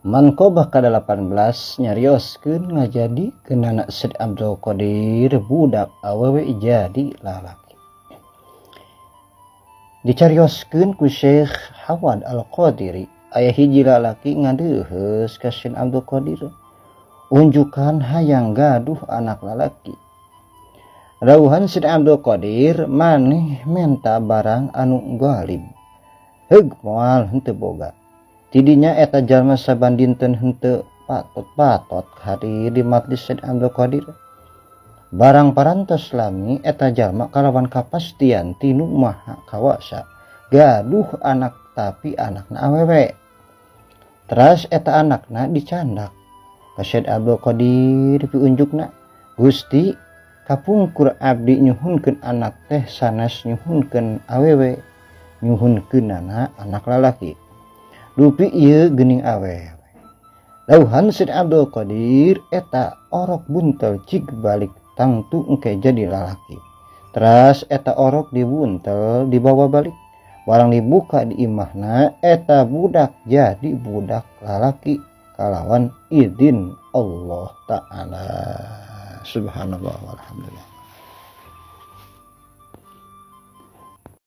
Manqobah ka-18 nyarioskeun ngajadikeunana Syekh Abdul Qadir budak awewe jadi lalaki. Dicarioskeun ku Syekh Hawad Al-Qadiri, aya hiji lalaki ngadeuheus ka Syekh Abdul Qadir unjukan hayang gaduh anak lalaki. Dawuhan Syekh Abdul Qadir, maneh menta barang anu galib. Heug moal henteu boga. Tidinya eta jalma saban dinten henteu patot-patot hadir di majlis Syekh Abdul Qadir. Barang parantos lami eta jalma kalawan kapastian tinu Maha Kawasa gaduh anak, tapi anakna awewe. Teras eta anakna dicandak ka Syekh Abdul Qadir, piunjukna, "Gusti, kapungkur abdi nyuhunkeun anak teh sanes nyuhunkeun awewe, nyuhunkeunana anak lalaki. Dupi ieu geuning awewe." Dawuhan Syekh Abdul Qadir, "Eta orok buntel cik balik, tangtu engke jadi lalaki." Teras eta orok dibuntel, dibawa balik. Barang dibuka di imahna, eta budak jadi budak lalaki kalawan izin Allah Ta'ala. Subhanallah walhamdulillah.